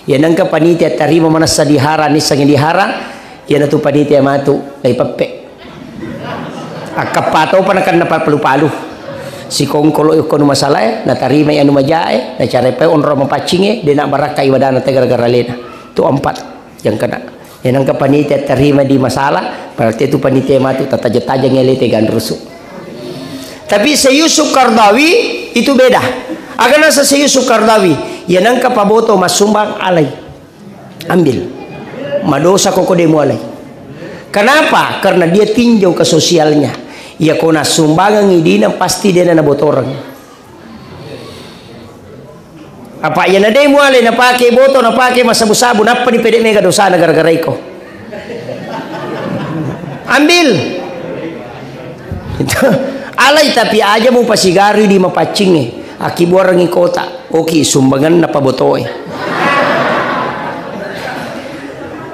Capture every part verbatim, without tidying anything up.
Iya nengka panitia tarima manessa diharang, nissengngi diharang, iyanatu panitia matu, naipeppe. Akkappa topa nakenna papalu-palu. Sikongkolo ikkonu masalae, natarimai anu majae, nacarepai onro mapaccingnge, de nabbarakka ibadana te gara-gara alena. Tu empat yang kena. Iya nengka panitia tarima di masalah, berarti itu panitia matu tataja-tajang alete ganrusu. Tapi Syekh Yusuf Qaradawi itu beda. Aga nasa Syekh Yusuf Qaradawi, iya nengka paboto massumbang alai. Ambil. Madosa koko de mualai. Kenapa? Karena dia tinjau ke sosialnya. Iya ko nassumbangengngi dina pasti dena nabotoreng. Apa iya na de mualai napake boto, napake massabu-sabu, nappa dipede mega dosana gara-gara iko. Ambil. Itu. Alai tapi aja mupasigarui di mapaccingnge. Akkibuarengngi kota. Oki sumbanganna pabotoe.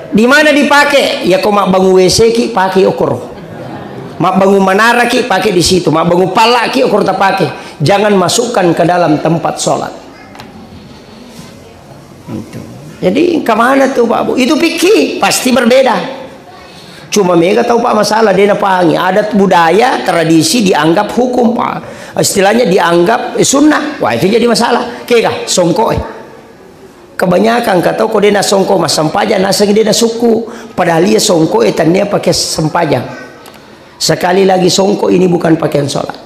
Di mana dipake? Iya ko mabbangun W C ki, pake okoro. Mabbangun manara ki, pake di situ. Mabbangun palla ki, okoro tapake. Jangan masukkan ke dalam tempat sholat. Itu. Jadi, kemana tuh, Pak Bu? Itu fikih, pasti berbeda. Cuma mega tau, Pak, masalah, de napahangi. Adat budaya, tradisi dianggap hukum, Pak. Istilahnya dianggap, eh, sunnah. Wah, itu jadi masalah. Kega, songko, eh. Kebanyakan kata ko de nasongko massempajang, naseng de nasukku. Padahal iya songko, eh, tania pakai sempajang. Sekali lagi, songko ini bukan pakaian sholat.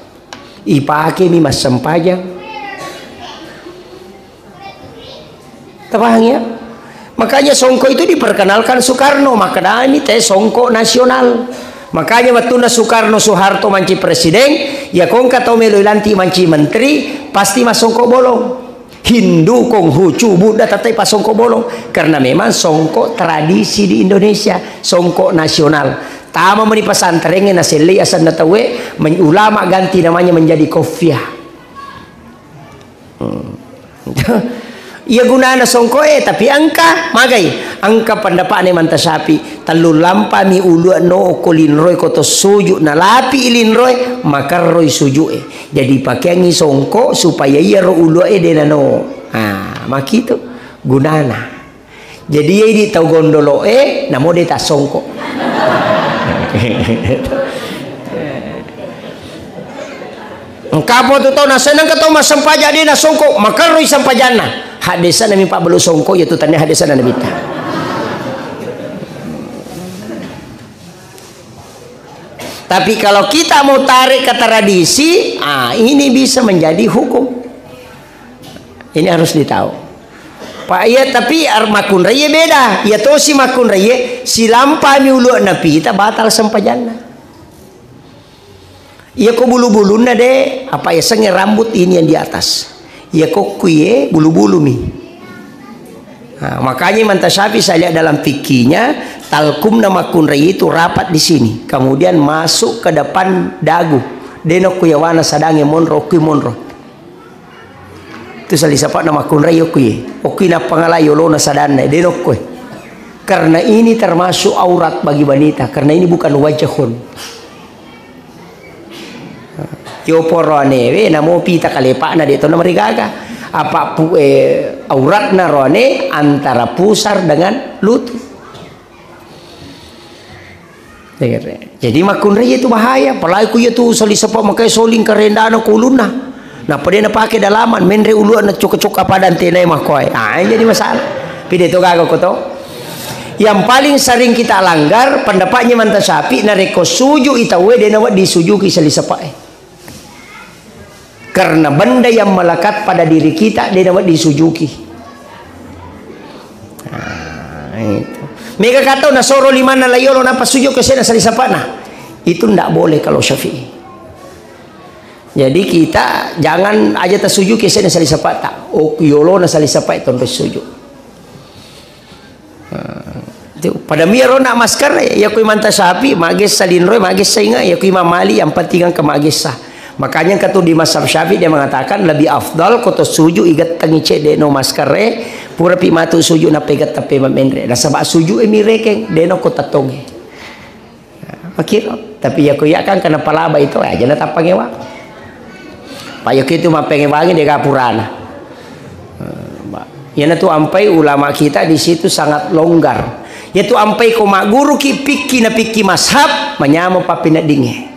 Ipakemi massempajang. Tapahang ya? Makanya songko itu diperkenalkan Soekarno, makkedami te songko nasional. Makanya wettunna Soekarno, Soeharto manci presiden, ya kongka tau melo ilanti manci menteri, pasti massongko bolong. Hindu, Konghucu, Buddha tettai pasongko bolong. Karena memang songko tradisi di Indonesia, songko nasional. Tama meni pesantrengnge nasellei asenna tauwe, men-, ulama ganti namanya menjadi kofiah. Hmm. Iya gunana songkoe, tapi engka magai, engka pendapatna Imam Syafi'i, tellu lampami ulue no okko linroe ko to suju, nalapi linroe, makerroi sujue. Jadi pakeangi songko supaya iyaro ulue de nano. Ah, makitu gunana. Jadi, iya idi tau gondolo'e, namo de tassongko. Engka po tu tau nasenna engka tau massempajang de nasongko, makerroi sempajanna. Haddesana mi pabbalu songko, iya tu tania haddesana Nabitta. Tapi kalau kita mau tarik ke tradisi, ah, ini bisa menjadi hukum. Ini harus ditahu. Pak, iya, tapi ar-, makkunraie beda. Iya tosi makkunraie, silampami ulu'na pita, batal sempajanna. Iya ko bulu-bulunna de, apa yasengnge rambut ini yang di atas. Iya ko kuie bulu-bulu mi. Nah, makanya Imam Syafi'i saya lihat dalam fikihnya, talkumna makkunrai itu rapat di sini, kemudian masuk ke depan dagu. Deno kuyawana sadange monro, kui monro. Tu salisapa'na makkunrai okkuye. Okkui nappangalai yolona sadanna, de nokkoi. Karena ini termasuk aurat bagi wanita, karena ini bukan wajahun. Yo poroanewe, namo pita kalepa'na, de tona marigaga. Apa pu-, eh, auratna roane antara pusar dengan lutut. Jadi makkunrai itu bahaya, apalagi ku iya tu salisapa makai soling karendana ku ulunna. Nappa de napake dalaman, menre uluanna coka-coka pada antenae makkoe. Ah, jadi masalah. Pide to gaga ko to. Yang paling sering kita langgar, pendapatnya Imam Syafi'i, narekko suju i tauwe, de nawedding sujuki salisapae. Karena benda yang melekat pada diri kita, de nawedding sujuki. Nah, itu. Mega katau nasoro limanna layolo, nappa suju ke sena salisapana. Itu ndak boleh kalau Syafi'i. Jadi kita jangan aja tasuju ke sena salisapata. Oh, yolona salisapa itu terus suju. Nah, itu. Pada miyaro na masker, ya, ya kui Imam Syafi'i, magessa linroe, magessa inga, ya kui Imam Malik, yang penting engka magessa. Makanya engka tu di mazhab Syafi'i dia mengatakan lebih afdal ko to suju igettengi cedde no masker e, pura pi matu suju nappa igetteng pe menre. Nasaba suju e mirekeng, de no ko tettonge. Makiro, tapi ya ko iya kan kena palaba itu, aja na tappangewa. Pak, ya ko itu mappengewangi de ga purana. Eh, Pak, Iyanatu ampai ulama kita di situ sangat longgar. Yatu ampai ko magguruki pikki na pikki mazhab, manyameng pappineddingnge.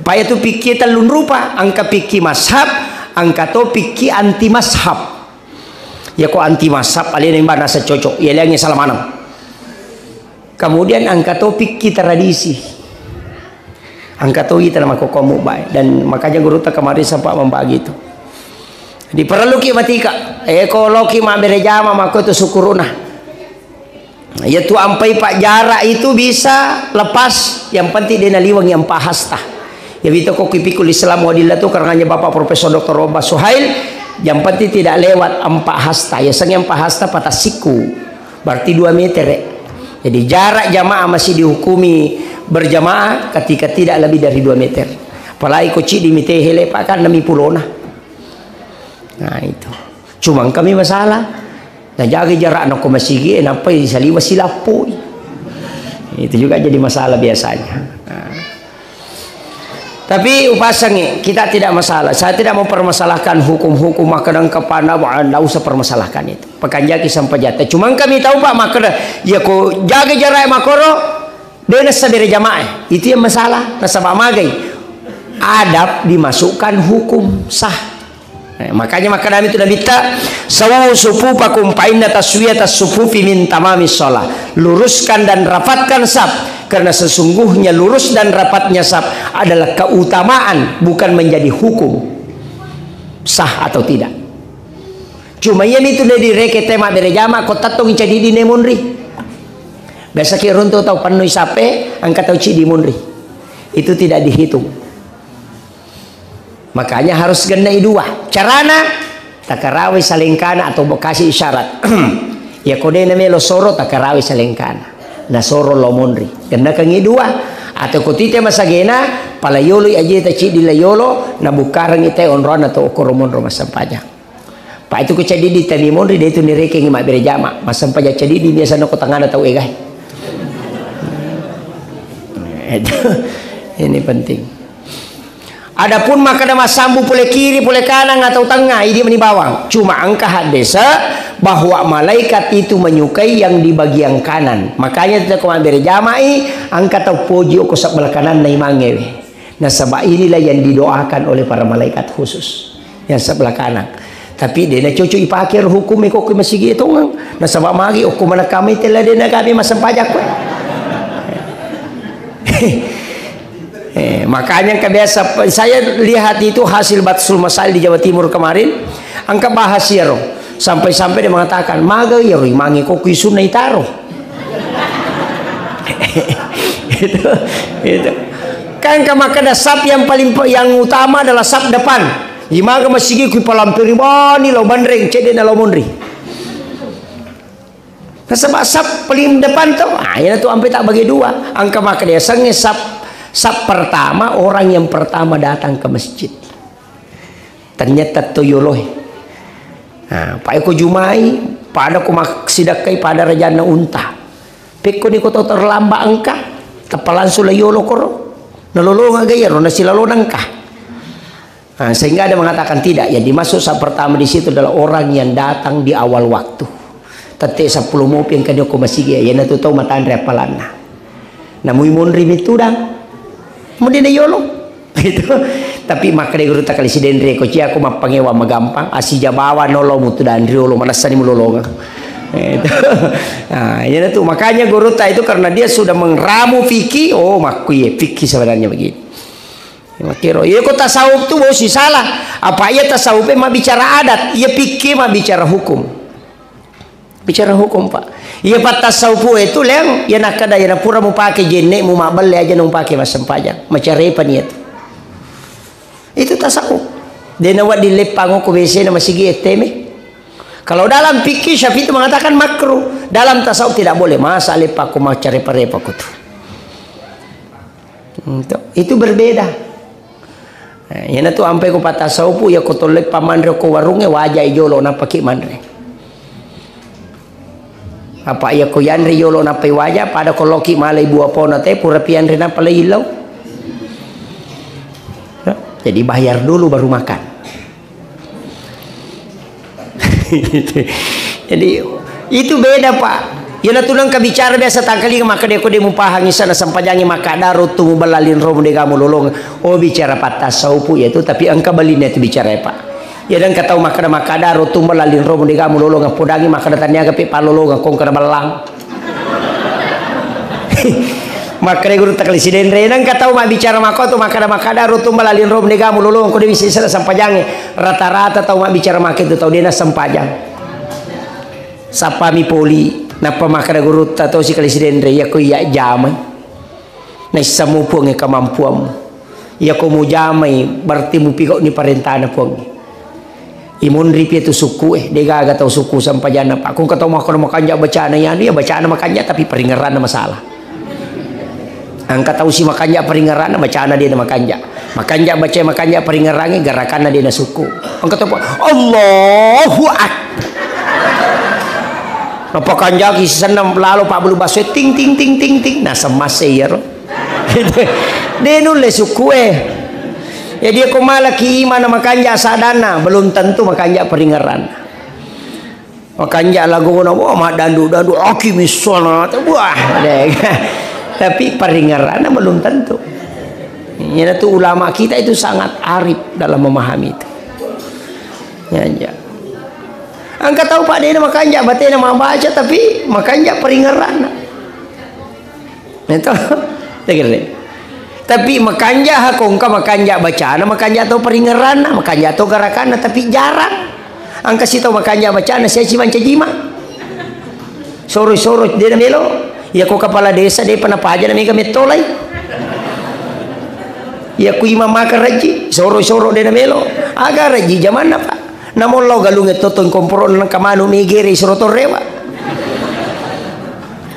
Apa yatu pikki tellung rupa, engka pikki mazhab, engka to pikki anti mazhab. Yako anti mazhab, alena imba nasa cocok, yaleangnge salah maneng. Kemudian engka to pikki tradisi. Engka to ita na makkokkomu bae. Dan makanya gurutta kemarin sempat membagi itu. Diperelluki matika. Eh, ko loki mabbere jama makko itu syukuruna. Yatu ampai pak jarak itu bisa lepas. Yang penting de naliweng yang pahasta. Ya bito ko ki pikul Islam wadilla tu karangannya Bapak Profesor Doktor Robah Suhail. Yang penting tidak lewat empat hasta. Ya seng empat hasta patasiku. Berarti dua meter, ya. Jadi, jarak jamaah masih dihukumi berjamaah ketika tidak lebih dari dua meter. Apalagi ko ciddi mi tehe lepa kan nami pulona. Nah, itu. Cuma kami masalah. Nah, jaga jarak ko masigi, eh, nampai saliwa silappoi. Itu juga jadi masalah biasanya. Nah. Tapi upasangi, kita tidak masalah. Saya tidak mempermasalahkan hukum-hukum makkeda kepada, tidak usah permasalahkan itu. Pekanjaki sampajatta. Cuma kami tahu, Pak, makkeda, ya ko jaga jarak makoro, de nasa bere jamaah. Itu yang masalah. Nasaba magai. Adab dimasukkan hukum sah. Eh, makanya makkedami tu Nabitta, "Sawwu sufufakum fa inna taswiyatas sufufi min tamamis shalah." Luruskan dan rapatkan saf, karena sesungguhnya lurus dan rapatnya saf adalah keutamaan, bukan menjadi hukum sah atau tidak. Cuma iya mitu de direke tema bere jama ko tattongi cadidi ne monri. Biasa ki runtu tau pennui sape, engka tau cidi monri. Itu tidak dihitung. Makanya harus gennai dua. Carana, takarawai salengkana atau bekasi isyarat. Ya ko de na melo soro, takarawai salengkana. Na soro lo monri. Gennakengi dua. Atau ko tite masagena, pala yolo ajeta ciddi la yolo, na bukkarengi te onrona to okoro monro massempajang. Pak itu ko cadidi tami monri, de itu nirekengi mabbere jama. Massempajang cadidi biasa nako tangana tau egai. Itu, ini penting. Adapun makkeda massambu pole kiri, pole kanang atau tengah, idi meni bawang. Cuma engka haddese bahwa malaikat itu menyukai yang di bagian kanan. Makanya kita ko mabbere jamai, engka tau poji ko sebelah kananna imangngewe. Nasaba inilah yang didoakan oleh para malaikat khusus. Yang sebelah kanan. Tapi de na cocok ipake ro hukum ko ke masigi tongeng. Nasaba magi okko manakami tella de na kami massempajang ko. Eh, makanya engka biasa, saya lihat itu hasil Batsul Masail di Jawa Timur kemarin, engka bahas iyaro. Sampai-sampai dia mengatakan, "Maga iyaro imangnge ko kui sunna itaro." Itu, itu. Kan engka makkeda saf yang paling pe-, yang utama adalah saf depan. Imaga masigi kui palampiri bani lao banreng, cedde na lao monri. Nasaba saf paling depan to, ah, iyanatu ampe tak bagi dua. Engka makkeda yasengnge saf, saf pertama orang yang pertama datang ke masjid. Ternyata to yoloe. Nah, pa eko jumai, pada ko maksidakkai pada rajanna unta. Pekko ni ko to terlambat engka, tappa langsung la yolo koro. Nalolonga ga iyaro, nasilalona engka. Nah, sehingga ada mengatakan tidak. Yang dimaksud saat pertama di situ adalah orang yang datang di awal waktu. Tette seppulo mopi engka ni ko masigi, iyanatu tau matanre appalanna. Namui monri mitudang. Kemudian dia yolo. Itu. Tapi makkeda guru takali sidenre ko cia ko mappangewa magampang, asija bawa nolo mutu dan riolo manessani mulolonga. Itu. Nah, iyanatu makanya guru ta itu karena dia sudah meramu fikih, oh makkuye fikih sebenarnya begitu. Makkiro, iya ko tasawuf tu bosi salah. Apa iya tasawuf e mabbicara adat, iya fikih mabbicara hukum. Bicara hukum, Pak. Iya, pattasawufu itu, Leng, iya nakkeda, iya napura mupake jenne, mu mabbelle aja na mupake massempajang. Macarepa niat. Itu tasawuf. Dena wedding leppang ko W C na masigi S T M. Kalau dalam fikih Syafi'i itu mengatakan makruh, dalam tasawuf tidak boleh. Masa leppang ko macarepa-repa ko tu. Hmm, to. Itu berbeda. Eh, iyanatu ampai ko pattasawufu, iya ko tolle pamanre ko warungnge, wajai jolo nappaki manre. Apa iya ko yanre jolo nappai waja, pada ko loki malai buah pona te, pura pianre nappa lai illau. Ya, jadi bayar dulu baru makan. Jadi, itu beda, Pak. Iyanatu nengka bicara biasa tangkalinga, makkeda ko de mupahangi sana sempajangi, makkada ruttu muballaling ro mu dega mulolong. Oh, bicara pattassaupu ya itu, tapi engka balinna itu bicara, Pak. Ya, dan engka tau makkada, makkada ruttu muballaling ro mu dega mulolong, podangi makkada taniaga pe palolong, kong kada ballang. Makkeda guru takali sidenre, nengka tau mabbicara makko tu makkada, makkada ruttu muballaling ro mu dega mulolong, ko de bisa sana sempajangi. Rata-rata tau mabbicara makke tu tau dena sempajang. Sappami poli, nappa makkeda gurutta to sikali sidenre, iyako iya jamai. Naissamu Puangnge kamampuammu. Iyako mujamai, berarti mupigau'ni parentana Puangnge. Imunri pi tu sukku e, degaga tau sukku sampajanna, Pak. Kung katau makkeda makanja bacana, iya, iya bacana makanja, tapi paringerranna masalah. Engka tau si makanja paringerranna, bacana de na makanja. Makanja baca, makanja paringerrangi, garakanna de na sukku. Engka tau pa, Allahu Ak-, napakanjaki sisenna lalo pabbulu basso, ting, ting, ting, ting, ting. Nah, semmase iyaro. De nulle sukku e. Jadi, ko malaki imana makanja sadanna, belum tentu makanja paringerranna. Makanja lagona, wah, maddandu-dandu, aki missona, wah, deh. Tapi paringerranna belum tentu. Iyanatu ulama kita itu sangat arif dalam memahami itu. Ya, ya. Engka tau, Pak, dena makanja batena mabaca, tapi makanja paringerranna. Itu. Tegere. Tapi makanja hakongka, makanja bacana, makanja to paringerranna, makanja to garakanna, tapi jarang. Engka sitau makanja bacana, sia ci mancajima. Soro-soro, de na melo. Iya ko kepala desa, de pa napaja na mega mettolai. Iya ku imam maka raji, soro-soro, de na melo. Aga raji jamanna, Pak. Namo lao galungnge to tongkomporo nengka manu migere suro torrewa.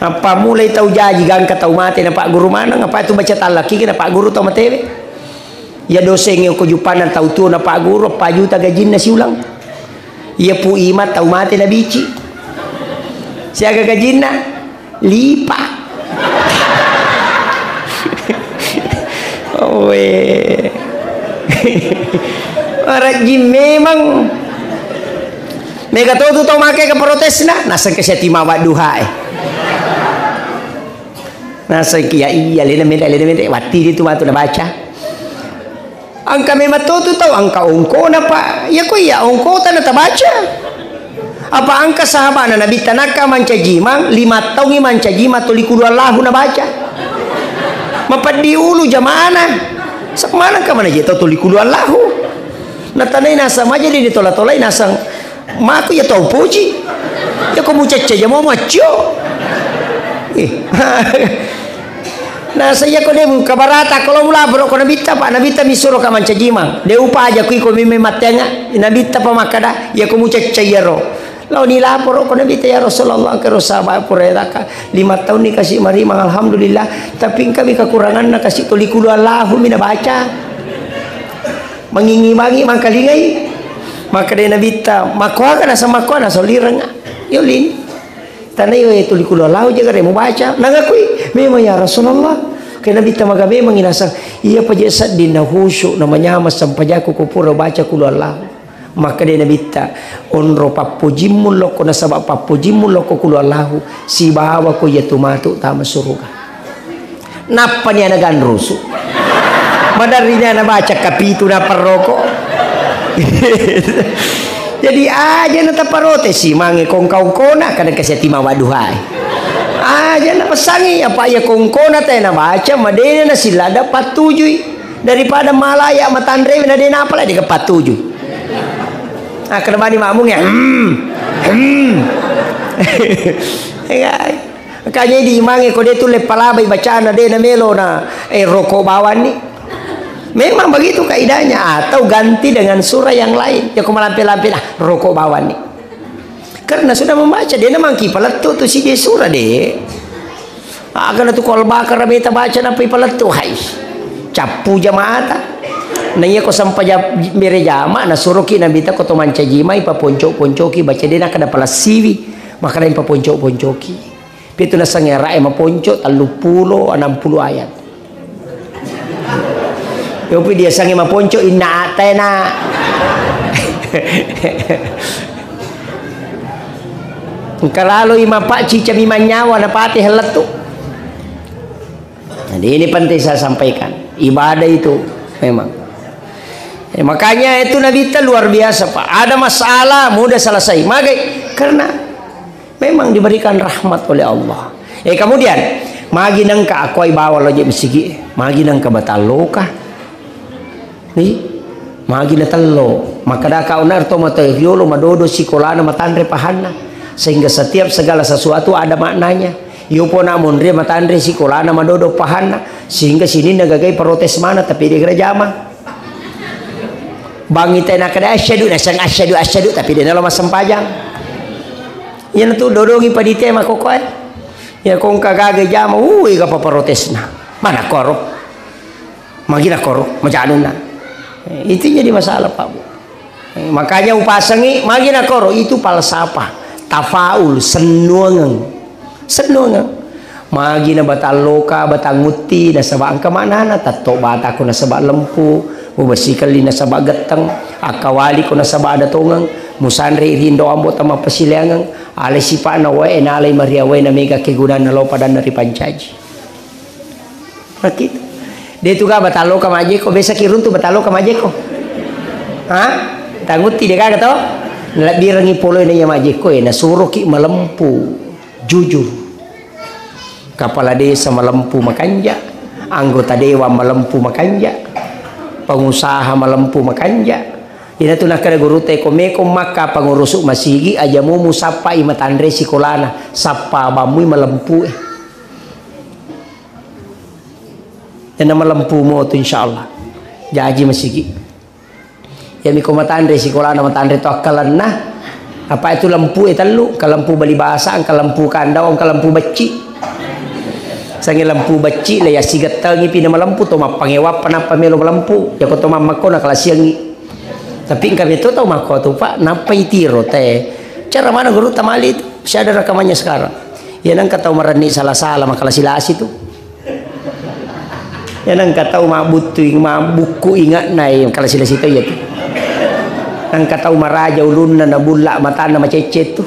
Apa mulai tau jaji gangka tau mate na pagguru maneng, apa tu baca tallaki na pagguru tau matewe. Iya dosengnge ko jupanna tau tuo na pagguru, apa juta gajinna siulang. Iya pu ima tau mate na bici. Siaga gajinna? Lipa. Owe. Marajing memang. Mega to tu tau make ke protesna, naseng ke setima wadduha e. Naseng ke, ya iya, lena mede, lena mede, watti di tu matu nabaca. Engka memang to tu tau, engka ongkona, Pak. Iya ko iya ongkota na tabaca. Apa engka sahabana Nabitta nakka mancajimang, lima taungi mancajimang toli kulu Allahu nabaca. Mapeddi ulu jamana. Semanang ka mana je tau toli kulu Allahu. Natanai nasang maja di tola-tolai nasang. Mako iya tau poji. Iya ko mucacca jamo maccio. Eh. Naseng iya ko de kabarata ko lo mulaporo ko Nabitta, Pak, Nabitta mi suro ka mancajimang. De upaja ku iko mi mattenga. Nabitta pa makkada, iya ko mucacca iyaro. Lao ni laporo ko Nabitta, ya Rasulullah, kero sahabat pura raka lima taunni kasi marimang, alhamdulillah. Tapi engka mi kekuranganna kasi toli kulu Allahu mi nabaca. Mangingi-mangi mangkalingai. Makkeda Nabitta, makkuaga naseng makkuana solireng. Yolini. Tanai we tuli kulu Allahu je gare mubaca. Nangakui, memang ya Rasulullah. Ke Nabitta maga memang inasang. Iya paje sedding na khusyuk na manyameng sempajakku ko pura baca kulu Allahu. Makkeda Nabitta, onro pappojimmu lokko nasaba pappojimmu lokko kulu Allahu. Sibawa ko iya tu matu tama suruga. Nappani ana ganrusu. Maderri na nabaca kapitu na parroko. Jadi aja na taparotesi mange kongka-ongkona kada kasi tima waduhai. Aja na pesangi apa iya kongkona te nabaca madena na silada pattujui daripada malaya matanrewi na dena apalagi deka pattujui. Ah, kada bani makmung ya. Hmm. Hmm. Enggak. Makanya idi imangnge ko de tulle palabai bacana de na melo na, eh, rokok bawanni. Memang begitu kaidahnya, atau ganti dengan surah yang lain. Ya ko malampe-lampe lah rokok bawanni. Karena sudah membaca, de na mangki palettu tu si de surah de. Aga na tu kol bakar beta baca na pai palettu hai. Cappu jamaata. Na iya ko sampaja mere jama na suroki Nabitta ko to mancaji mai paponco-poncoki baca de na kada palessiwi. Makana paponco-poncoki. Pitu nasengnge ara'e maponco, telluppulo, anampulo ayat. Yopi diasengnge maponco, inna atena. Engka laloi mapacci cami manyawa napate hellettu. Jadi ini penting saya sampaikan. Ibadah itu memang. Eh, makanya itu Nabi itu luar biasa, Pak. Ada masalah mudah selesai. Magai? Karena memang diberikan rahmat oleh Allah. Eh, kemudian magi nengka akoi bawa loje masigi, magi nengka batalloka. Ni, magi natello. Makkeda kauna to matoe riolo madodo sikolana matanre pahanna. Sehingga setiap segala sesuatu ada maknanya. Iyo pona monri matanre sikolana madodo pahanna. Sehingga sininna gagai protes mana tapi de' gera jama. Bangi tena kada asyhadu, nasang asyhadu, asyhadu, tapi de' nalo massempajang. Iyana tu dodongi panitia makokoe. Ya kongka gaga jama, ui gapa protesna. Mana koro? Magi nakoro, majanunna. Eh, itu jadi masalah, Pak Bu. Eh, makanya upasangi, magi nakoro, itu falsafah, tafaul, sennuangeng. Sennuangeng. Magi na batalloka, batangutti, nasaba engka maknana, tatto batako nasaba lempu, mubersihkan li nasaba getteng, akkawaliko nasaba ada tongeng, musanre rindo ambo tama pasileangeng, alai sipa'na wae, nalai maria wae, na mega kegunanna lao padanna ripancaji. Makkitu. De' tu ga batalloka majjekko, biasa ki runtu batalloka majjekko. Ha? Tangutti de' gaga to? Nalabbirengi poloe na iya majjekko e, nasuroki malempu, jujur. Kepala desa malempu makanja, anggota dewan malempu makanja, pengusaha malempu makanja. Ina tu nakkeda gurutta, ko meko makka pengurusu masigi, aja mumu sappai matanre sikolana, sappa bammui malempu e. Iyana malempu mo tu, insyaallah. Jaji masigi. Iyami ko matanre sikolana, matanre to akkalenna. Apa itu lempu e tellu, engka lempu bali basa, engka lempu kandau, engka lempu becci. Sangi lempu becci, le yasigettengi pi na malempu, to mappangewa pa nappa melo malempu. Yako to mammakko na kalasiangi. Tapi engka meto tau makko tu, Pak, nappa itiro te. Cara mana guru tamali tu? Masih ada rekamannya sekarang. Ya nengka tau marenni sala-sala, makalasi-lasi tu. Ya nengka tau mabbuttu, mabukku ingatna, eh, makalasi-lasi tu iya tu. Nengka tau maraja ulunna, nabulla matanna, macecce tu.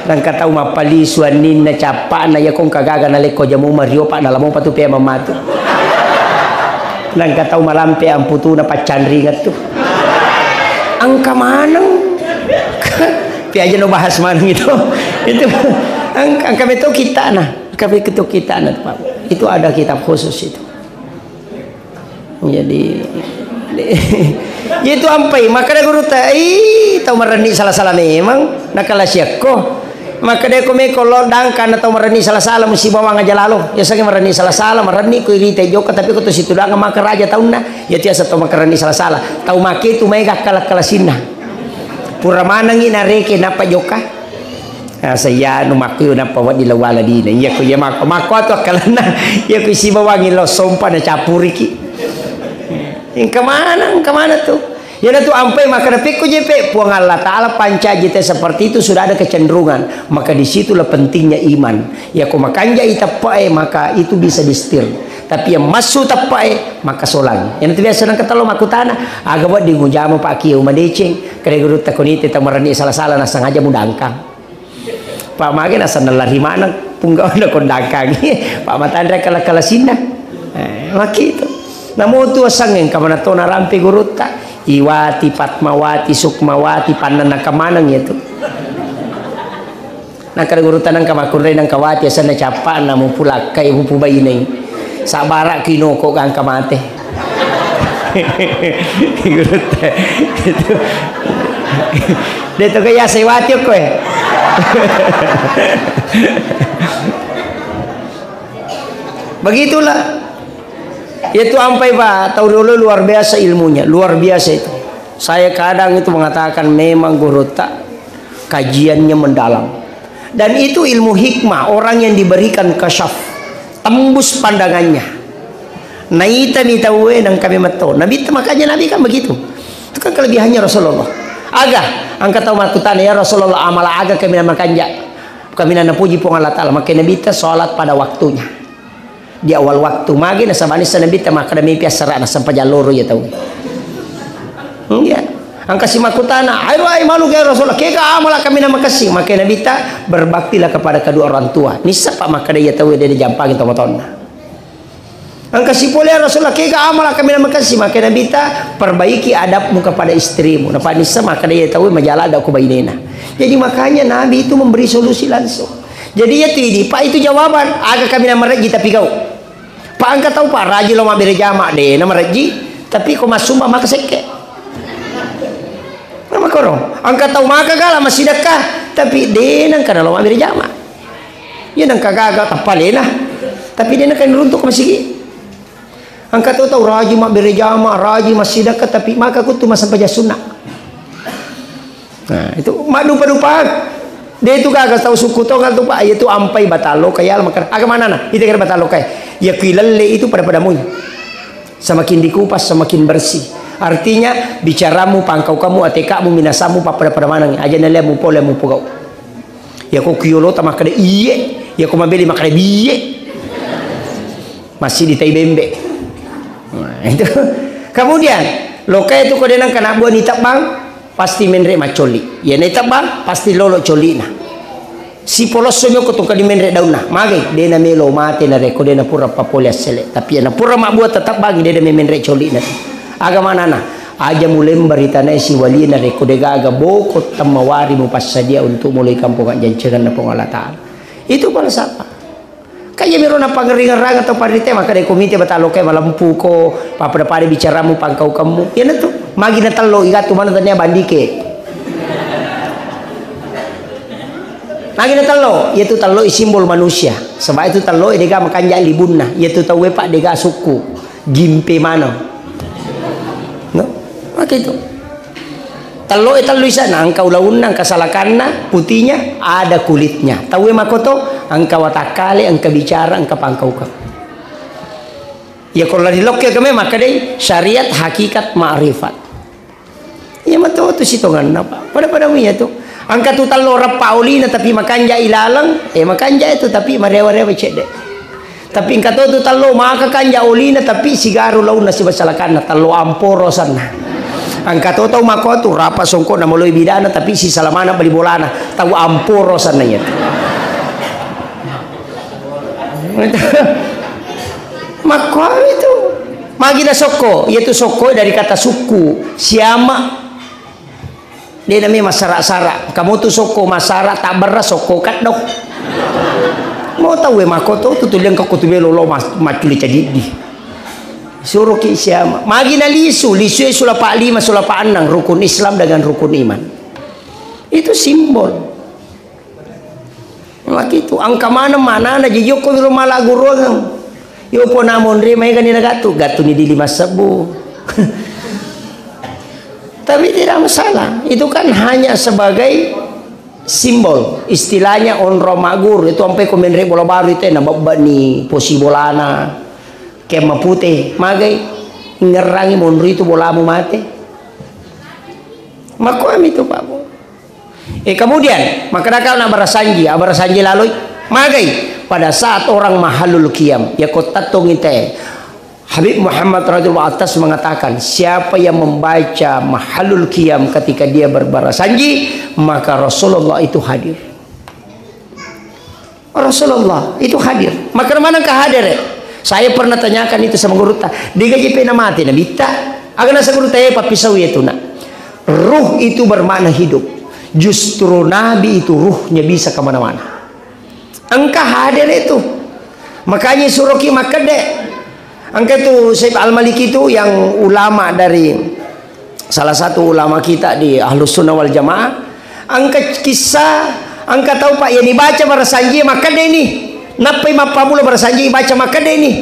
Nengka tau mappalisu anninna, cappa'na, iya kongka gaga nalekko jamu mario, Pak, nalamo patu pea mamatu. Nengka tau malampe amputuna paccanringettu. Engka maneng. Piaja no bahas maneng itu. Itu engka, engka beto kitana. Engka beto kitana, Pak. Itu ada kitab khusus itu. Jadi, itu ampai, makkeda gurutta, "Ih, tau marenni sala-sala memang, nakalasiakko." Makkeda ko meko lo dangka na tau marenni sala-sala, musibawang aja lalo. Yasengnge marenni sala-sala, marenni ko irita jokka, tapi ko to situdang maka raja taunna. Ya tiasa tau marenni sala-sala. Tau make tu maega kala-kalasinna. Pura manengi nareke nappa jokka. Asa iya anu makkuyu nappa wedding lawala dina. Iya ko iya makko, makko atu akkalenna. Iya ko sibawangi lo sompa na cappuriki. Engka mana, engka mana tu? Iyana tu ampai makkeda pekko jepe, Puang Allah Ta'ala pancaji te seperti itu sudah ada kecenderungan. Maka disitulah pentingnya iman. Ya ko makanjai teppe'e, maka itu bisa disetir. Tapi yang massu teppe'e, maka solang. Iyana tu biasa nengka tello makkutana, aga wedding mujama Pak Kiai madeceng, kere gurutta konite tamarenni sala-sala nasengaja mudangkang. Pak mage nasenna lari maneng, punggawana kondangkangi. Pak matanre kala-kalasinna. Eh, makkitu. Namo tu asengnge engka mana to narampe gurutta. Iwati, Patmawati, Sukmawati, pannanna kemaneng ya tu. Nakkeda gurutta nengka makkunrai nengka wati asenna cappa'na mupulakkai mupubainai. Sabbara kinoko gangka mate. Gurutta. Itu. De' to kaya sewati okko e. Begitulah. Itu ampai, Pak, tau riolo luar biasa ilmunya, luar biasa itu. Saya kadang itu mengatakan memang gurutta kajiannya mendalam. Dan itu ilmu hikmah, orang yang diberikan kasyaf, tembus pandangannya. Naitami tauwe nengka memetto. Nabi itu, makanya Nabi kan begitu. Itu kan kelebihannya Rasulullah. Aga, engka tau makkutana, "Ya Rasulullah, amala aga kaminang makanja, kaminang napuji Puang Allah Ta'ala?" Maka Nabi itu salat pada waktunya. Di awal waktu magi nasaba nissa Nabi ta makkeda mepi assara'na sempajang loro iya tau. Iya. Engka si makkutana, "Ai, ai, malu ke Rasulullah, kega amala kami na makessing?" Makkeda Nabitta, "Berbaktilah kepada kedua orang tua." Nissa pa makkeda iya tauwe de jampangi tomatoanna. Engka si pole, "Ya Rasulullah, kega amala kami na makessing?" Makkeda Nabitta, "Perbaiki adabmu kepada istrimu." Napa nissa makkeda iya tauwe majala adab ku bainena. Jadi makanya Nabi itu memberi solusi langsung. Jadi iya tu idi, Pak, itu jawaban, aga kami na marejji tapi gau. Pak, engka tau, Pak, rajin lo mabbere jama, de na marejji, tapi ko massumba maka sekke. Nah, makoro, engka tau maka gala massidekka, tapi de nengka nalo mabbere jama. Iya nengka gaga tappalena, tapi de nengka niruntuk masigi. Engka tau, tau rajin mabbere jama, rajin massidekka, tapi maka kuttu massempajang sunna. Nah, itu maddupa-dupa. De tu gaga tau sukku tongal tu, Pak. Iya tu ampai batang loka, ya, maka aga manana? Itu kira batang loka. Ya kui lelle itu pada-pada mui. Semakin dikupas, semakin bersih. Artinya, bicaramu, pangkaukamu, atekamu, minasamu, pappada-pada maneng. Aja nalemu pole mupogau. Ya ko kuyolo ta makkeda iye, ya ko mabeli makkeda biye. Masih di tai bembe. Nah, itu. Kemudian, loka itu ko denang kena buah ni tebang, pasti menre macoli. Ya ni tebang, pasti lolo colina. Si polosso mi ko tungka di menre daunna. Magai, dena melo mate na reko dena pura papole assele. Tapi ya na pura mabbuah tetap bangi dena menre colina. Aga manana? Aja mulembar ri tanae siwalina reko degaga boko temmawari mupassadia untuk mulai kampung ajjancengan na Puang Allah Ta'ala. Itu falsafah. Kaya miro napangeringerang atau parite maka de komite batalo kai malempuko, papada-pada bicaramu pangkau kemmu. Iya na tu. Magi na tello igatu mana tania bandike. Magi na tello, iya tu tello i simbol manusia. Sebab itu tello i dega makanja libunna. Iya tu tauwe pak dega sukku. Gimpe maneng. No? Maka itu. Tello e tellu isana, engka ulaunna, engka salakanna, putinya, ada kulitnya. Tauwe makoto, engka watakkale, engka bicara, engka pangkaukeng. Iya ko lari lokke keme makkadai syariat, hakikat, ma'rifat. Iya mato tu sitonganna, Pak. Pada-pada mu iya tu. Engka tu tello reppa olina tapi makanja ilaleng, eh makanja itu tapi marewa-rewa cedde. Tapi engka to tu tello maka kanja olina tapi sigaru launna sibasalakanna tello amporo sanna. Engka to tau mako tu rapa songko na moloi bidana tapi sisalamana bali bolana tau amporo sanna iya. Makkuami tu. Magi na sokko, iya tu sokko dari kata sukku, siama. De nami masara-sara. Kamu tu sokko masara, tabberra sokko kaddo. Mau tahu e mako tu, tu tuliang kau tu belo lo mas, maculi cadiddi. Suruh ki siama. Magi na lisu, lisu e sulapa lima, sulapa enam, rukun Islam dengan rukun iman. Itu simbol. Makitu, engka maneng manana jijokko wiro mala guruangeng. Yo pona monri maega ni nagattu, gattuni di lima sebbu. Tapi tidak masalah. Itu kan hanya sebagai simbol. Istilahnya onrong magguru. Itu ampai ko menre bola baru itu na babbani posi bolana. Kemma pute, magai ngerrangi monri itu bolamu mate. Makoami tu Pak Bu. Eh, kemudian, makkadaka na barasanji, abarasanji laloi, magai pada saat orang mahallul qiyam, ya ko tattongi te. Habib Muhammad radhiyallahu atas mengatakan, siapa yang membaca mahallul qiyam ketika dia berbarasanji, maka Rasulullah itu hadir. Rasulullah itu hadir. Maka mana ke hadir, eh? Saya pernah tanyakan itu sama gurutta. Degaji pena mati Nabitta. Aga nasa gurutta, eh, pappisau itu nak. Ruh itu bermakna hidup. Justru Nabi itu ruhnya bisa kemana-mana. Engka hadir itu. Makanya suruh ki makkede. Engka itu Syekh Al-Maliki itu yang ulama dari salah satu ulama kita di Ahlus Sunnah wal Jamaah, engka kisah, engka tau, Pak, yang dibaca barasanji makkede ni. Nappai mappamula barasanji baca makkede ni.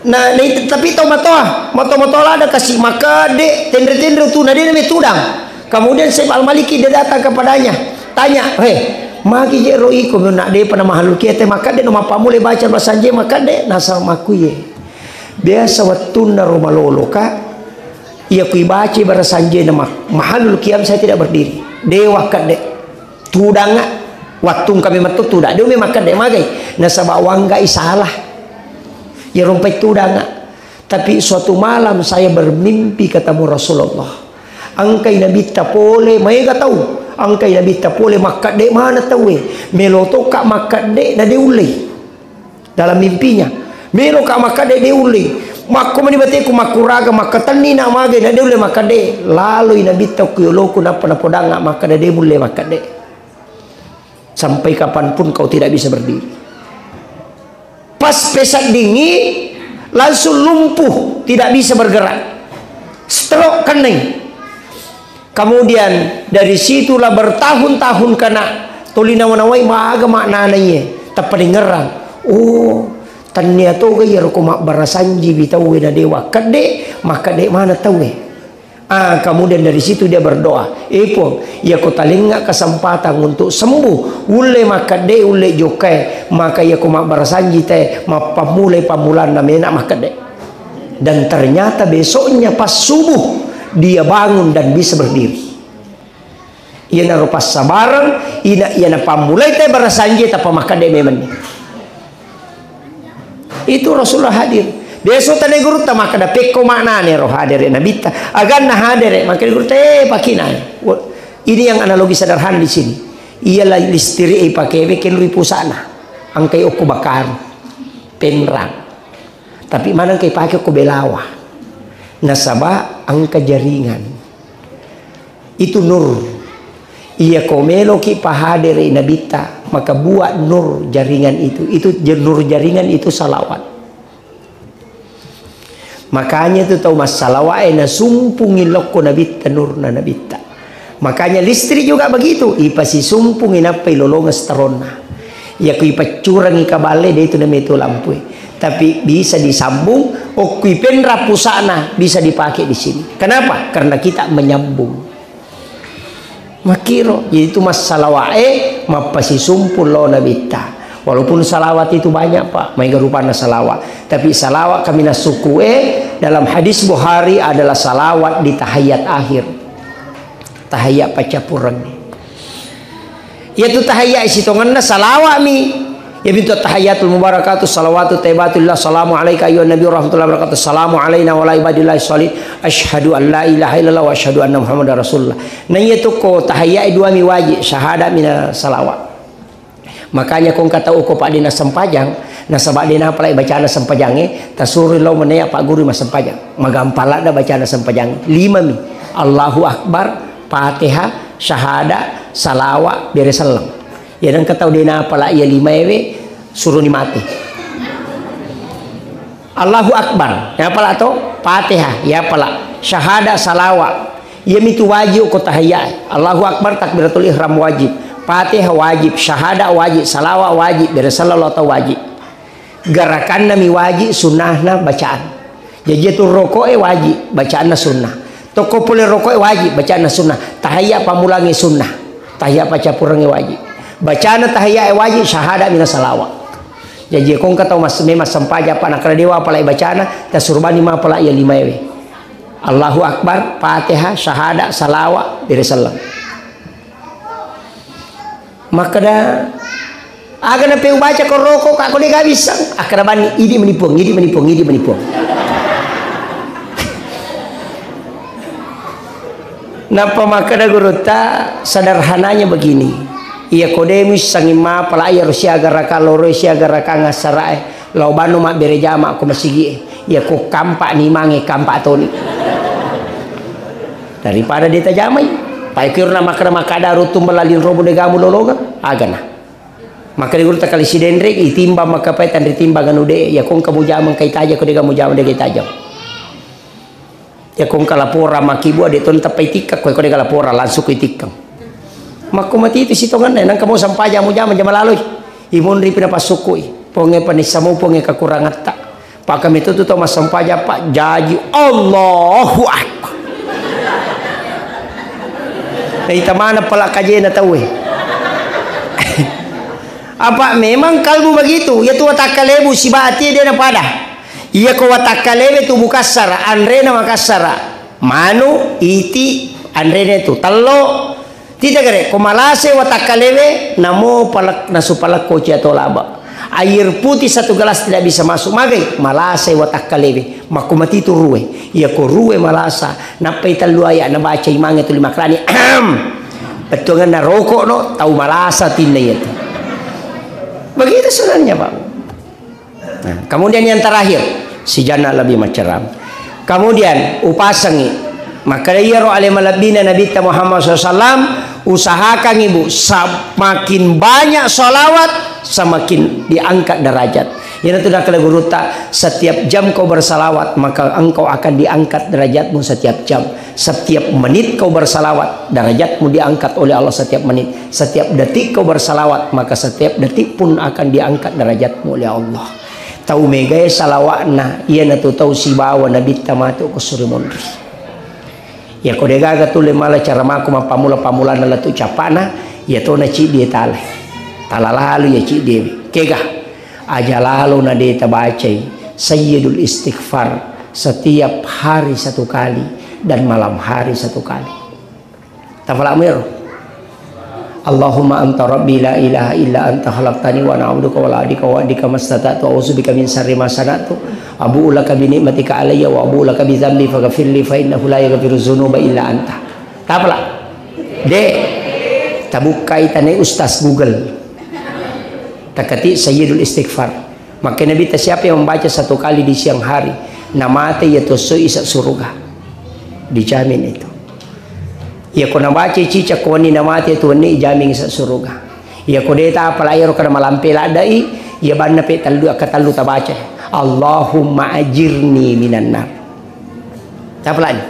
Nah, nah, tapi tau matoa, matoa-matoa lada kasi makkede, tenre-tenre tu, na de nami tudang. Kemudian Syekh Al-Maliki dia datang kepadanya, tanya, "Hei, magi je ro iko nak de pernah mahallul qiyam te makkede no mappamula baca barasanji makkede?" Nasa makkuye. Biasa wettunna ro maloloka, iya kui baca barasanjena ma-, mahallul qiyam saya tidak berdiri. Dewa kadde. Tudanga. Wattung kami metto tudang. Dewa memang kadde magai. Nasaba wanggai salah. Ya rompai tudanga. Tapi suatu malam saya bermimpi ketemu Rasulullah. Engkai Nabitta pole, maega tau. Engkai Nabitta pole, makkedde maneng tauwe. Melo tokka makkedde, na de ullei. Dalam mimpinya, meloka makkedde, de ullei. Makko mani bateku makkuraga, makkatenni na mage, na de ulle makkedde. Laloi Nabitta ku yoloku, nappa napodangnga makkeda, de mulle makkedde. Sampai kapanpun kau tidak bisa berdiri. Pas peseddingi, langsung lumpuh, tidak bisa bergerak. Stroke kennai. Kemudian dari situlah bertahun-tahun kena tuli nawa-nawai maga maknana iye, tappadengerang. Oh, tannia toga iyaro ko mabbarasanji wi tauwe na dewa kedde, makkedde mana tauwe. Ah, kemudian dari situ dia berdoa, "Eh Puang, iya ko talengnga kesempatan untuk sembuh, ulle makkedde, ulle jokkae, maka iya ko mabbarasanji te, mappammulai pammulanna mena makkedde." Dan ternyata besoknya pas subuh, dia bangun dan bisa berdiri. Iyanaro passabareng, ina-, iyana pammulai te barasanji, tappa makkedde memenni. Itu Rasulullah hadir. Biasa tane gurutta makkeda, "Pekko maknane ro hadere Nabitta?" Aganna hadere, makkeda gurutta, "Eh, pakina." Wa-, ini yang analogi sederhana di sini. Iya la-, listrik e ipakewe, kenrui pusana. Angkai okko bakaru. Penrang. Tapi maneng engka ipake ko belawa. Nasaba engka jaringan. Itu nur. Iya ko meloki pahadere Nabitta, maka buat nur jaringan itu. Itu je-, nur jaringan itu salawat. Makanya itu tau massalawae nasumpungi lokko Nabitta, nurna Nabitta. Makanya listrik juga begitu, ipasisumpungi nappa ilolongeng seteronna. Iya ku ipaccurangi kaballe, de tu nametu lampue. Tapi bisa disambung, okko ipenra pusana bisa dipakai di sini. Kenapa? Karena kita menyambung. Makkiro, jadi itu massalawae mappasisumpung lo Nabitta. Walaupun salawat itu banyak, Pak, maega rupanna salawat. Tapi salawat kaminang sukkue dalam hadis Bukhari adalah salawat di tahiyat akhir. Tahiyat paccappureng. Iyatu tahiyat sitongenna salawa'mi. Iya bintu tahiyatul mubarakatuh salawatu thayyibatu lillah, salamu alaika ayyuhan nabi warahmatullahi wabarakatuh, salamu alaina wa ala ibadillahi shalihin, asyhadu an la ilaha illallah wa asyhadu anna muhammadar rasulullah. Na iyatu ko tahiyat duami wajib, syahada mina salawat. Makanya ko engka tau ko pade na sempajang, nasaba de napalai bacana sempajangnge, tasuroi lao menea pagguru massempajang. Magampang ladda bacana sempajangnge. Limami. Allahu Akbar, Fatihah, syahada, salawa, bere selleng. Iya engka tau de napala iya limaewe, suroni mate. Allahu Akbar, yapala to? Fatihah, yapala. Syahada, salawa. Iyamitu wajib ko tahiyya. Allahu Akbar, takbiratul ihram wajib. Fatihah wajib, syahada wajib, salawa wajib, bere selleng lao tau wajib. Garakanna mi wajib, sunnahna bacaan. Jaji tu roko'e wajib, bacaanna sunnah. Tokko pole roko'e wajib, bacaanna sunnah. Tahiyya pammulangnge sunnah. Tahiyya paccappurengnge wajib. Bacana tahiyyae wajib, syahada mina salawa. Jaji ko engka tau mas-, memang sempajang apa nakkeda dewa apalai bacana, tasurbani mapala iya limaewe. Allahu Akbar, Fatihah, syahada, salawa, bere selleng. Makkeda, "Aga napeubaca ko roko, ka ko de gaga wisseng?" Akkeda bani, "Idi meni Puang, idi meni Puang, idi meni Puang." Nappa makkeda gurutta, sederhananya begini. Iya ko de missengngi mapala iya ro siaga raka loro siaga raka ngassarae, lao bano mabbere jama ko masigi'e. Iya ko kampa ni mange kampa toni. Daripada de tajamai. Pai kiro na makkeda makkada ruttung belaling robo de gamu lolongeng, agana. Makkeda gurutta kali Sidenreng, itimbang makkapai tanri timbang anu de, iya ko engka mujama engka itaja, ko de gamu jama de gaga itajang. Iya ko engka laporan makkibua de to ntappai tikkang, ko de gaga laporan langsung ko itikkang. Makko mati itu sitongenna, nangka mau sempajang mujama jama laloi. Imonri pina passukkui. Ponge panissa mau ponge kakurangetta. Paka meto tu tau massempajang, Pak, jaji Allahu Akbar. Naita maneng pala kajena tauwe. Apa memang kalbu begitu? Iya tu watakkalemu sibawa atie de napada. Iya ko watakkalewe tu mukassara, anrena makassara. Manu, iti, anrena tu tello. Tita gare, ko malase watakkalewe, namo palak-, nasu palakko cia to laba. Air putih satu gelas tidak bisa masuk. Magai? Malasai watakkalewe. Makko matitu ruwe. Iyako ruwe malasa, nappai tellu ayat nabaca imangnge tuli makrani. Ahem. Bettuanganna rokok no, tau malasa tinna iyatu. Begitu sebenarnya, Pak. Nah, kemudian yang terakhir, si jana lebih maceram. Kemudian upasangi. Maka iyaro ale malebbina Nabitta Muhammad sallallahu alaihi wasallam, usahakan ibu, semakin banyak salawat, semakin diangkat derajat. Iyanatu nakkeda gurutta, setiap jam kau bersalawat, maka engkau akan diangkat derajatmu setiap jam. Setiap menit kau bersalawat, derajatmu diangkat oleh Allah setiap menit. Setiap detik kau bersalawat, maka setiap detik pun akan diangkat derajatmu oleh Allah. Tau megae salawatna, iyanatu tau sibawa Nabitta matu ko suri monri. Iyako degaga tulle mala cara mako mappammula-pammulana lettu cappana, iyatona ciddi e tala. Tala lalu iya ciddi e. Kega? Aja lalo na de tabacai Sayyidul Istighfar setiap hari satu kali dan malam hari satu kali. Tafalakmu ero. Allahumma anta rabbi la ilaha illa anta khalaqtani wa ana abduka wa la abdika wa adika mastata'tu a'udzubika min syarri ma sana'tu abu'u laka bi ni'matika alayya wa abu'u laka bi dzambi faghfirli fa innahu la yaghfiru dzunuba illa anta. Tapala? De. Tabukkai tane Ustaz Google. Takati Sayyidul Istighfar. Maka Nabitta siapa yang membaca satu kali di siang hari, namate iya tosso isa suruga. Dijamin itu. Iyako nabaca cicak ko wenni namate tu wenni, jamin sa suruga. Iyako de tapala iyaro kana malampe laddai, iya banna pe tellu, akka tellu tabaca. Allahumma ajirni minan nar. Tapalani.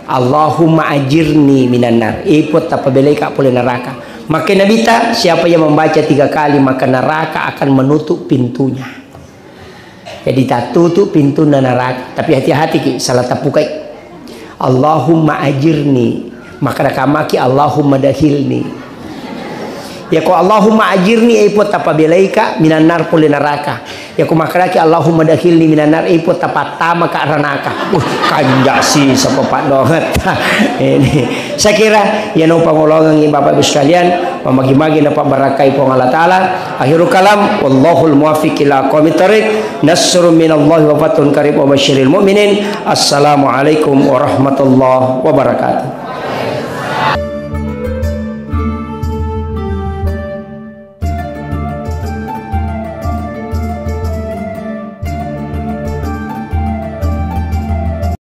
Allahumma ajirni minan nar. Ipo tapabelai ka pole neraka. Maka Nabitta, siapa yang membaca tiga kali maka neraka akan menutup pintunya. Jadi tattutu pintunna naraka. Tapi hati-hati ki, salah tappukai. Allahumma ajirni. Maka nakamaki Allahumma dakhilni. Yako Allahumma ajirni, e Puang tapabelaika minan nar pole naraka. Yako makaraki Allahumma dakhilni minan nar, e Puang tapattamaka ranaka. Uh, kanja sisa Bapak donget. Ini. Saya kira, ya no pangolongan Bapak Ibu sekalian, mamagi-magi na pabarakai Puang Allah Ta'ala. Akhirul kalam, wallahul muwaffiq ila aqwamit thariq. Nasrun minallahi wa fathun qarib wa basyiril mu'minin. Assalamualaikum warahmatullahi wabarakatuh.